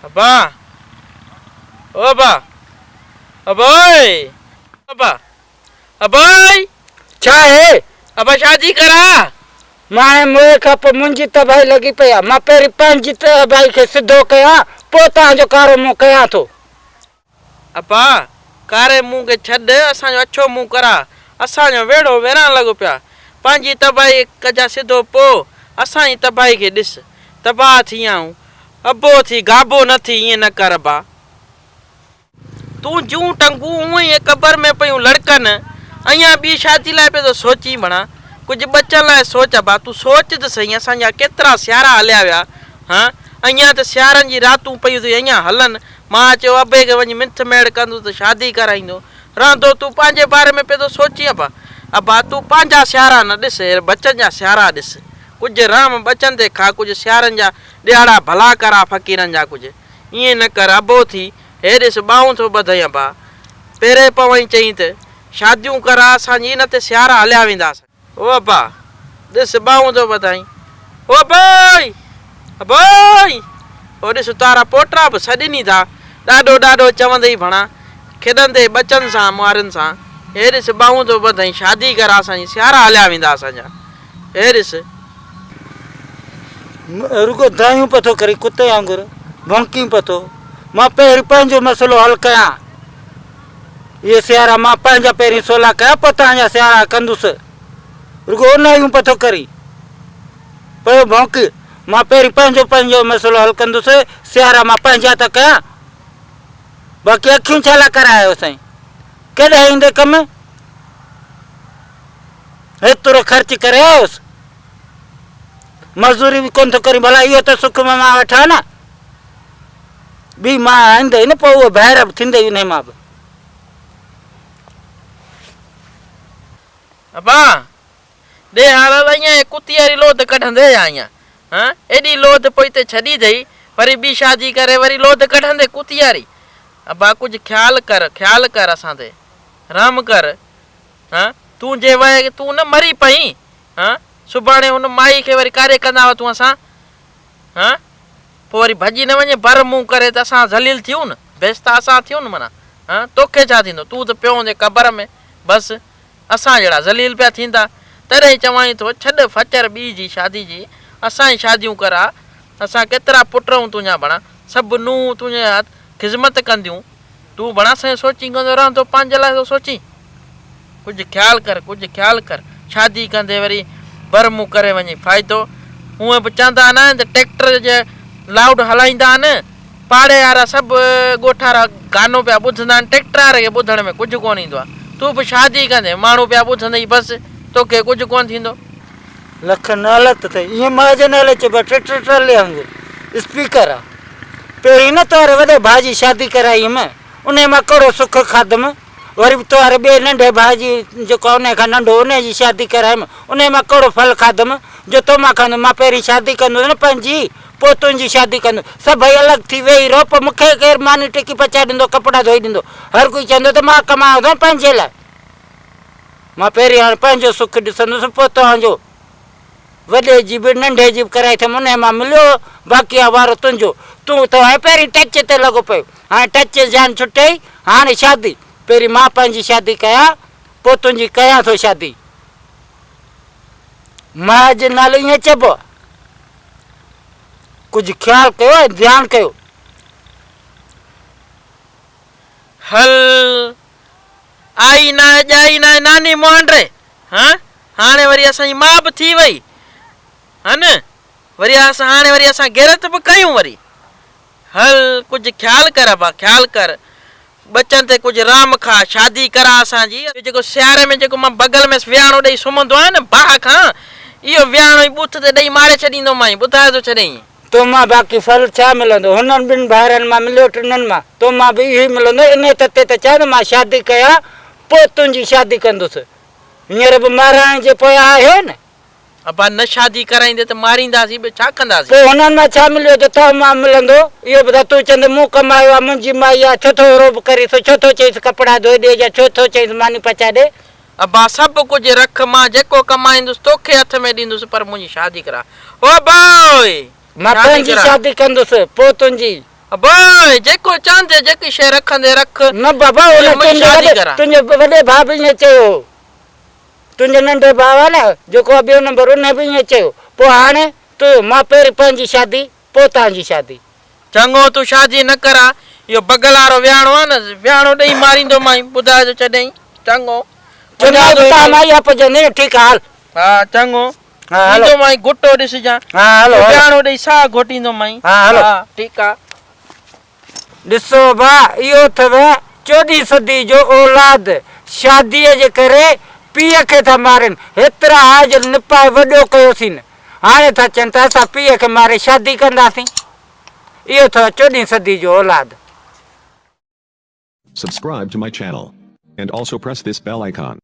ابا او ابا ابا اوئي ابا ابا اوئي. ڇا آهي؟ ابا شادي ڪراء. ماڻهي موئي کان پوء منهنجي تباهي لڳي پئي آ. مان پهرين پنهنجي تباهي کي سڌو ڪيان پوء توهان جو ڪارو منهن ڪيان ٿو. ابا ڪاري منهن کي ڇڏ اسان جو اڇو منهن ڪراء. اسان جو ويڙهو ويران لڳو پيو آ. پنهنجي تباهي ڪجان سڌو پوء اسان جي تباهي کي ڏس. تباهه ٿي آئون. ابو ٿي گابو نه ٿي ائين نه ڪر ابا. تون جون ٽنگون اونئن ئي قبر ۾ پيون لڙڪن، اڃان ٻي شادي لاء پيو ٿو سوچين ڀڻا، ڪجهه ٻچن لاء سوچ ابا، تون سوچ ته سهين اسان جا ڪيترا سيارا هليا ويا، هان، اڃان ته سيارن جي راتون پيون ٿي اڃان هلن، مان چيو ابي کي وڃي منٿ ميڙ ڪندس ته شادي ڪرائيندو، رهندو تون پنهنجي باري ۾ پيو ٿو سوچين ابا، ابا تون پنهنجا سيارا نه ڏس، هير ٻچن جا سيارا ڏس، ڪجهه رحم ٻچن تي کا، ڪجهه سيارن جا ڏهاڙا ڀلا ڪراء فقيرن جا ڪجهه. ائين نه ڪر ابو ٿي، هي ڏس ٻانهون ٿو ٻڌئين ابا. پيري پوين چئين ته، شاديون ڪراء اسان جي نه ته سيارا هليا وينداسين. او ابا، ڏس ٻانهون ٿو ٻڌائين. او ابوئي! ابوئي! او ڏس تارا پوٽا به سڏين ئي ٿا. ڏاڏو ڏاڏو چوندئي ڀڻا، کيڏندي ٻچن سان مارن سان. هي ڏس ٻانهون ٿو ٻڌائين، شادي ڪراء اسان جي، سيارا هليا ويندا اسان جا. هي ڏس. رڳو دانهيون پيو ٿو ڪرين ڪتي وانگر ڀونڪين پيو ٿو. مان پهرين پنهنجو مسئلو حل ڪيان. اهي سيارا مان پنهنجا پهرين سولا ڪيان پوء توهان جا سيارا ڪندس. رڳو اونهيون پيو ٿو ڪرين. پيو ڀونڪ. مان پهرين پنهنجو پنهنجو مسئلو حل ڪندس. سيارا مان پنهنجا ته ڪيان. باقي اکيون ڇا لاء ڪرايو سائين. ڪڏهن ايندي ڪم؟ هيترو خرچ ڪري آيس. مزدوري به ڪونه ٿو ڪرين ڀلا اهو ته سک مان وٺان نه. ٻي مان ايندئي نه پوء اهو ڀائر به ٿيندئي انهي مان به. ابا ڏي حال هل اڃا هي ڪتي واري لوڌ ڪڍندي يا اڃا هان ايڏي لوڌ پوئتي ڇڏي اٿئي وري ٻي شادي ڪري وري لوڌ ڪڍندي ڪتي واري ابا ڪجهه خيال ڪر خيال ڪر اسان تي رحم ڪر هان تون جي وئي تون نه مري پئين هان سڀاڻي ان مائي کي وري ڪاري ڪندا وتون اسان هان پوء وري ڀڄي نه وڃي بر منهن ڪري ته اسان ذليل ٿيون نه بيستا اسان ٿيون نه معنيٰ هان توکي ڇا ٿيندو تون ته پيو هوندين قبر ۾ بس اسان جهڙا ذليل پيا ٿيندا تڏهن چوانء ٿو ڇڏ ڦچر ٻي جي شادي جي اسان ئي شاديون ڪراء اسان ڪيترا پٽ آهون تنهنجا بڻا سڀ نونهون تنهنجي هٿ خذمت ڪنديون تون بڻا سائين سوچين ڪندو رهندو پنهنجي لاء ٿو سوچين. ڪجهه خيال ڪر ڪجهه خيال ڪر شادي ڪندي وري بر منهن ڪري وڃي فائدو هونئن به چوندا نه آهن ته ٽيڪٽر جي لائوڊ هلائيندا آهن پاڙي وارا سڀ ڳوٺ وارا گانو پيا ٻڌندا آهن ٽيڪٽر واري کي ٻڌڻ ۾ ڪجهه ڪونه ايندو آهي تون به شادي ڪندي ماڻهو پيا ٻڌندئي بس توکي ڪجهه ڪونه ٿيندو. لک نالت اٿئي ائين ماء جي نالي چئبو آهي ٽريڪٽر ٽرالي وانگر اسپيڪر آ. پهرين نه توهاري وڏي ڀاء جي شادي ڪرائي هيم، انهيء مان ڪهڙو سک کاڌم، وري به توهاري ٻئي ننڍي ڀاء جي جيڪو آهي انهيء کان ننڍو انهيء جي شادي ڪرايم، انهيء مان ڪهڙو ڦل کاڌم جو تو مان کاڌم، مان پهرين شادي ڪندس نه پنهنجي، پوء تنهنجي شادي ڪندس. سڀئي الڳ ٿي ويهي رهو، پوء مون کي ڪير ماني ٽڪي پچائي ڏيندو، ڪپڙا ڌوئي ڏيندو؟ هر ڪوئي چوندو ته مان ڪمايان ٿو نه پنهنجي لاء. مان پهرين هاڻي پنهنجو سک ڏسندس، پوء توهان جو. وڏي جي به ننڍي جي به ڪرائي ٿم انهيء مان مليو باقي آ وارو تنهنجو. تون ته هاڻي پهرين ٽچ تي لڳو پيو. هاڻي ٽچ جان ڇٽئي، هاڻي شادي. پهرين مان پنهنجي شادي ڪيان، پوء تنهنجي ڪيان ٿو شادي. ماء جي نالي ائين چئبو آ. ڪجهه خيال ڪيو ۽ ڌيان ڪيو. هل، آئي ناهي ڄائي ناهي ناني مهانڊي. هان، هاڻي وري اسان جي ماء به ٿي وئي هن وري اسان هاڻي وري اسان غيرت به ڪيون وري هل ڪجهه خيال ڪر ابا خيال ڪر ٻچن تي ڪجهه رحم کا شادي ڪراء اسان جي. جيڪو سياري ۾ جيڪو مان بغل ۾ ويهاڻو ڏئي سمهندو آهيان نه باهه کان اهو ويهاڻو ئي ٻوٿ تي ڏئي ماري ڇڏيندومانء ٻڌائي ٿو ڇڏيئين. تو مان باقي ڦل ڇا ملندو؟ هنن ٻن ڀائرن مان مليو ٽنن مان، تو مان به اهو ئي ملندو. انهيء تتي ته چيو ته مان شادي ڪيان پوء تنهنجي شادي ڪندس. هينئر به مهراڻي جي پويان آهيو نه؟ ابا نه شادي ڪرائيندي ته مارينداسين ٻيو ڇا ڪنداسين؟ پوء هنن مان ڇا مليو جو تو مان ملندو؟ اهو ٻڌاء تون چوندين مون ڪمايو آهي، منهنجي مائي آهي، ڇو ٿو رعب ڪريس، ڇو ٿو چئينس ڪپڙا ڌوئي ڏي يا ڇو ٿو چئينس ماني پچائي ڏي؟ ابا سڀ ڪجهه رک، مان جيڪو ڪمائيندس توکي هٿ ۾ ڏيندس پر منهنجي شادي ڪراء. او ابا اوئي! مان شادي پنهنجي ڪراء. شادي ڪندس، پوء تنهنجي. ابا جيڪو چاهندي جيڪي شيء رکندي رک. نه بابا ان منهنجي تنهنجي شادي وڏي ڪرا. تنهنجي وڏي ڀاء به ائين چيو هو. تنهنجي ننڍي ڀاء آهي نه جيڪو آهي ٻيو نمبر ان به ائين چيو. پوء هاڻي تون مان پهرين پنهنجي شادي پوء تنهنجي شادي. چڱو تون شادي نه ڪرا اهو بغل وارو وياڻو آهي نه وياڻو ڏئي ماريندومانء ٻڌائي ٿو ڇڏيئين. چڱو چڱو وڃان ٿو تان هيڏي. مائي اپجندي ٺيڪ آهي هل. ها چڱو ها هلو. ڏيندومانء گهٽو ڏسجان. ها هلو هلو. وياڻو ڏئي ساهه گهوٽيندومانء. ها هلو. ها ٺيڪ آ. ڏسو ڀا اهو اٿو چوڏهين صدي جو اولاد شاديء جي ڪري پيء کي ٿا مارين. هيترا هاج نپائي وڏو ڪيوسين هاڻي ٿا چون ته اسان پيء کي ماري شادي ڪنداسين. اهو اٿو چوڏهين صدي جو اولاد. Subscribe to my channel. And also press this bell icon.